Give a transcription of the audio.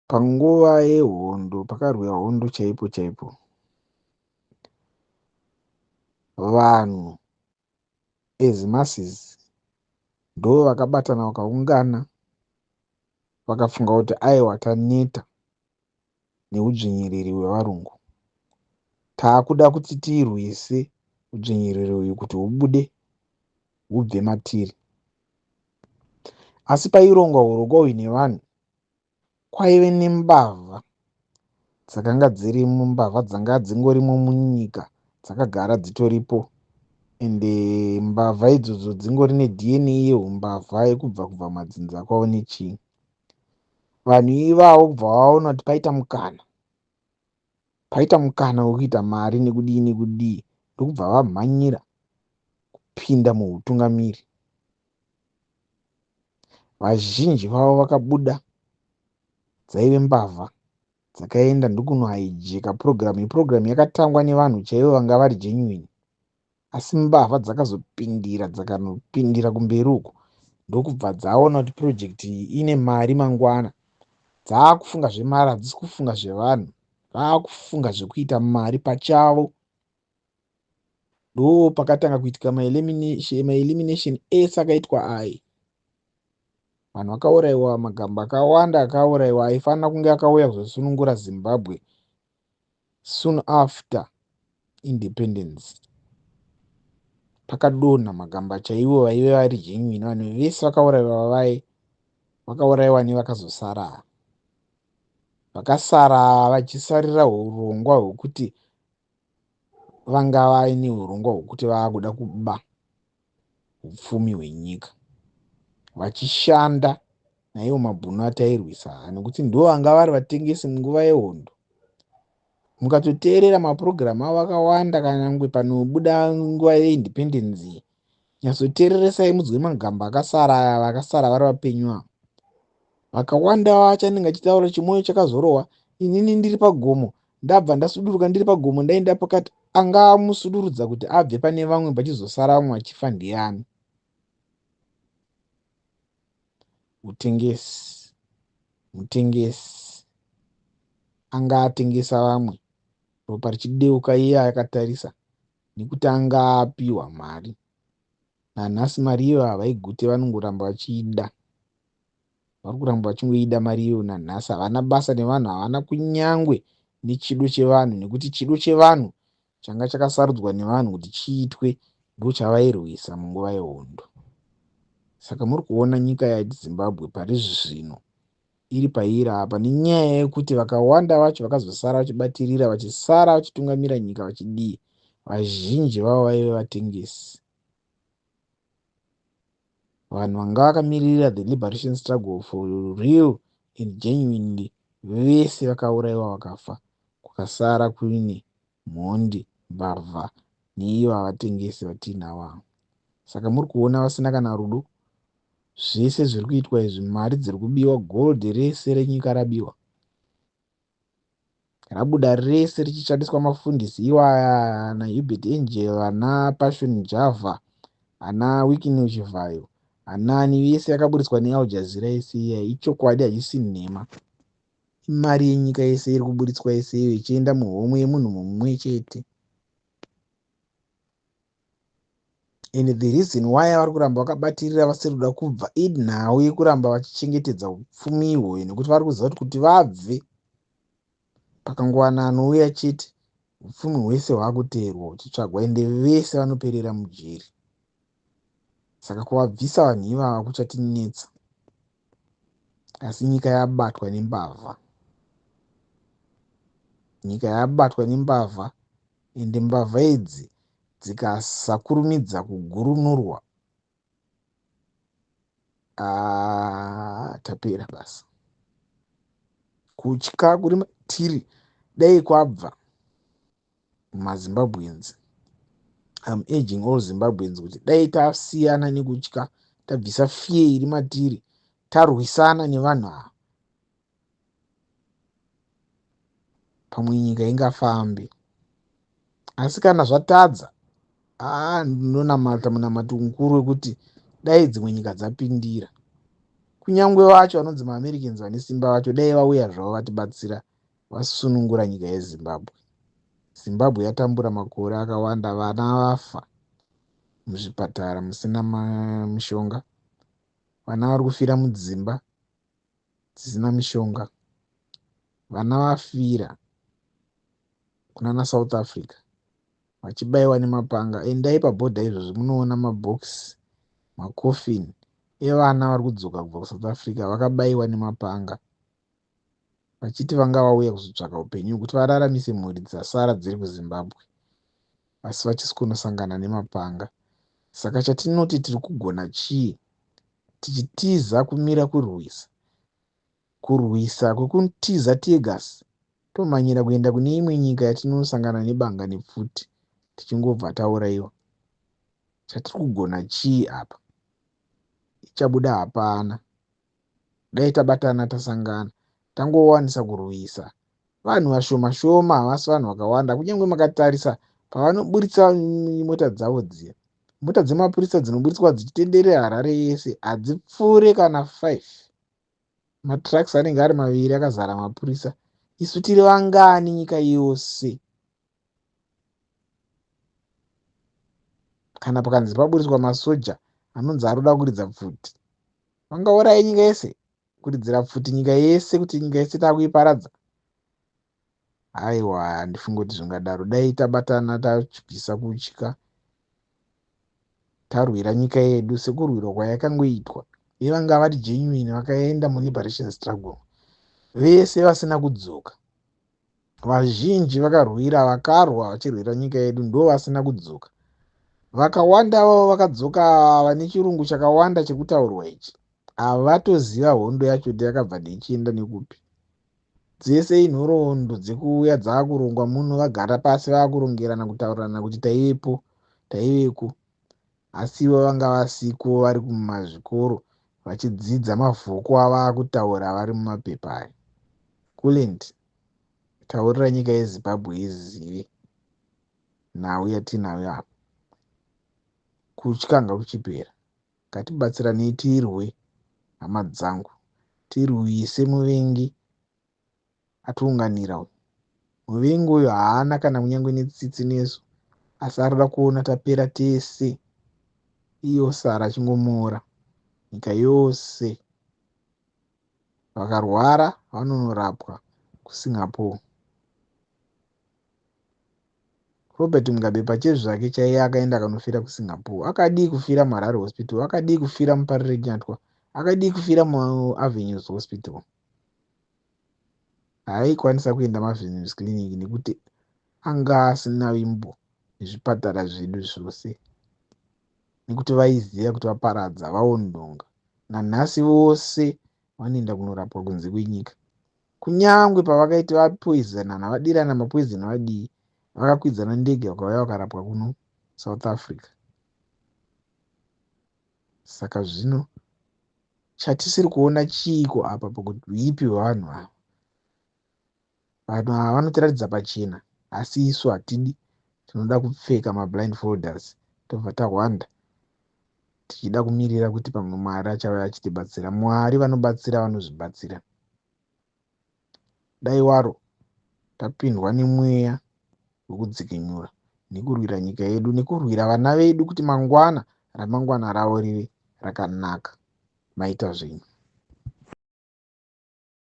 Panguva yehondo, pakarwiwa hondo chaipo chaipo, vanhu as masses ndovakabatana vakaungana vakafunga kuti aiwa taneta neudzvinyiriri hwevarungu. Taakuda kuti tirwise udzvinyiriri uyu kuti hubude hubve matiri. Asi pairongwa hurongwa uyu nevanhu kwaive nembavha dzakanga dzirimo, mbavha dzanga dzingorimo munyika dzakagara dzitoripo ende mbavha idzodzo dzingori neDNA yehumbavha yekubva kubva madzinza kwavo nechii. Vanhu ivavo kubva vaona kuti paita mukana, paita mukana wekuita mari nekudii nekudii, ndokubva vamhanyira kupinda muhutungamiri. Vazhinji vavo vakabuda dzaive mbavha dzakaenda ndokunohaijeka purogiramu. Iyi purogiramu yakatangwa nevanhu chaivo vanga vari genuine, asi mbavha dzakazopindira dzakanopindira kumberi uko ndokubva dzaona kuti purojekiti iyi ine mari mangwana. Dzaakufunga zvemari, hadzisi kufunga zvevanhu, vaakufunga zvekuita mari pachavo. Ndo pakatanga kuitika maelimination ese akaitwa aye. Vanhu vakauraiwa, magamba akawanda akauraiwa aifanira kunge akauya kuzosunungura Zimbabwe soon after independence. Pakadonha magamba chaivo vaive vari genuine, vanhu vese vakauraiwa vaye vakauraiwa nevakazosara. Vakasara vachisarira hurongwa hwekuti vanga vaine hurongwa hwekuti vakuda kuba hupfumi hwenyika vachishanda naiwo mabhunu atairwisa nekuti ndivo vanga vari vatengesi munguva yehondo. Mukatoteerera mapurogiramu avo akawanda kanyangwe panobuda nguva yeindependence iyi, nyatsoteereresai mudzwe magamba akasara aya vakasara vari vapenyu ava. Vakawanda vacho anenge achitaura chimwoyo chakazorohwa, inini ndiri pagomo ndabva ndasuduruka ndiri pagomo ndaenda pakati anga amusudurudza kuti abve pane vamwe pachizosara vamwe vachifa ndiani? Mutengesi, mutengesi anga atengesa vamwe ropa richideuka iye akatarisa nekuti anga apiwa mari. Nanhasi mari iyoyo havaigute vanongoramba vachiida. Vari kuramba vachingoida mari iyoyo nanhasi. Havana basa nevanhu, havana kunyangwe nechido chevanhu nekuti chido chevanhu changa chakasarudzwa nevanhu kuti chiitwe ndochavairwisa munguva yehondo. Saka muri kuona nyika yeZimbabwe pari zvino iri pairi apa nenyaya yekuti vakawanda vacho vakazosara vachibatirira vachisara vachitungamira nyika vachidii, vazhinji vavo vaive vatengesi. Vanhu vanga vakamirira the liberation struggle for real and genuinely vese vakauraiwa vakafa, kukasara kuine mhondi, mbavha neiva vatengesi vatiinavo ava. Saka muri kuona vasina kana rudo, zvese zviri kuitwa izvi, mari dziri kubiwa, gold rese renyika rabiwa, rabuda rese richishandiswa mafundisi iwaya ana Hubert Angel, ana Passion Java, ana Wicknell Chivhayo, anani vese yakaburitswa neAl Jazeera yese iya ichokwadi hachisi nhema. Imari yenyika yese iri kuburitswa yese iyo ichienda muhomwe yemunhu mumwe chete. And the reason why vari kuramba vakabatirira vasiri kuda kubva inhau yekuramba vachichengetedza upfumi ihwoyo nekuti vari kuziva kuti kuti vabve pakangowana anouya chete upfumi hwese hwakuteerwa huchitsvagwa ende vese vanoperera mujeri. Saka kuvabvisa vanhu ivava kuchatinetsa. Asi nyika yabatwa nembavha. Nyika yabatwa nembavha ende mbavha idzi dzikasakurumidza kugurunurwa ah, tapera basa. Kutya kuri matiri dai kwabva maZimbabweans. I'm urging all Zimbabweans kuti dai tasiyana nekutya, tabvisa fear iri matiri, tarwisana nevanhu ava, pamwe nyika ingafambe. Asi kana zvatadza, aa ndinonamata munamato mukuru wekuti dai dzimwe nyika dzapindira. Kunyangwe vacho vanonzi maAmericans vane simba vacho dai vauya zvavo vatibatsira vasunungura nyika yeZimbabwe. Zimbabwe yatambura makore akawanda, vana vafa muzvipatara musina mishonga, vana vari kufira mudzimba dzisina mishonga, vana vafira kunana South Africa vachibaiwa nemapanga. Endai pabhodha izvozvi munoona mabhokisi, makofini evana vari kudzoka kubva kuSouth Africa vakabaiwa nemapanga vachiti vanga vauya kuzotsvaka upenyu kuti vararamise mhuri dzasara dziri kuZimbabwe, asi vachisi kunosangana nemapanga. Saka chatinoti tiri kugona chii? Tichitiza kumira kurwisa, kurwisa kwekutiza teargas, tomhanyira kuenda kune imwe nyika yatinosangana nebanga nepfuti tichingobva tauraiwa. Chatiri kugona chii apa? Ichabuda hapana. Dai tabatana tasangana tangowanisa kurwisa vanhu vashoma shoma, havasi vanhu vakawanda. Kunyange makatarisa pavanoburitsa mota dzavo dziya, mota dzemapurisa dzinoburitswa dzichitenderera Harare yese hadzipfuure kana 5. Matrucks anenge ari maviri akazara mapurisa. Isu tiri vangani nyika yose? Kana pakanzi paburitswa masoja anonzi ari kuda kuridza pfuti, vangauraye nyika yese? Kuridzira pfuti nyika yese kuti nyika yese takuiparadza? Aiwa, handifungi kuti zvingadaro. Dai tabatana tabvisa kutya, tarwira nyika yedu sekurwirwa kwayakangoitwa. Ivanga vari genuine vakaenda muliberation struggle vese vasina kudzoka. Vazhinji vakarwira, vakarwa vachirwira nyika yedu ndo vasina kudzoka. Vakawanda vavo vakadzoka vane chirungu chakawanda chekutaurwa ichi, havatoziva hondo yacho kuti yakabva neichienda nekupi. Dzese inhoroondo dzekuuya dzaakurongwa muno, vagara pasi vaakurongerana kutaurirana kuti taivepo, taiveko, asi ivo vanga vasiko, vari kumazvikoro vachidzidza mavhoko avakutaura vari mumapepa aya. Kulend, taurira nyika yeZimbabwe izive nhau yatinayo apa. Kutya ngakuchipera. Ngatibatsiranei tirwe, hama dzangu, tirwise muvengi atiunganira uyu. Muvengi uyu haana kana kunyange netsitsi nesu, asi arikuda kuona tapera tese, iye osara achingomora nyika yose. Vakarwara vanonorapwa kuSingapore. Robert Mugabe pachezvake chaiye akaenda akanofira kuSingapore. Akadii kufira muHarare Hospital? Akadii kufira muParirenyatwa? Akadii kufira muAvenues Hospital? Haaikwanisa kuenda muAvenues Clinic nekuti anga asina vimbo nezvipatara zvedu zvose, nekuti vaiziva kuti vaparadza, vaondonga. Nanhasi vose vanoenda kunorapwa kunze kwenyika. Kunyangwe pavakaiti vapoizanana, vadirana mapoizoni vadii, vakakwidzana ndege vakauya vakarapwa kuno South Africa. Saka zvino chatisiri kuona chiiko apa pakuti huipi hwevanhu ava? Vanhu ava vanotiratidza pachena, asi isu hatidi. Tinoda kupfeka mablindfolders tobva tahwanda tichida kumirira kuti pamwe Mwari achauya achitibatsira. Mwari vanobatsira vanozvibatsira. Dai waro tapindwa nemweya wekudzikinura nekurwira nyika yedu nekurwira vana vedu kuti mangwana ramangwana ravo rive rakanaka. Maita zvenyu.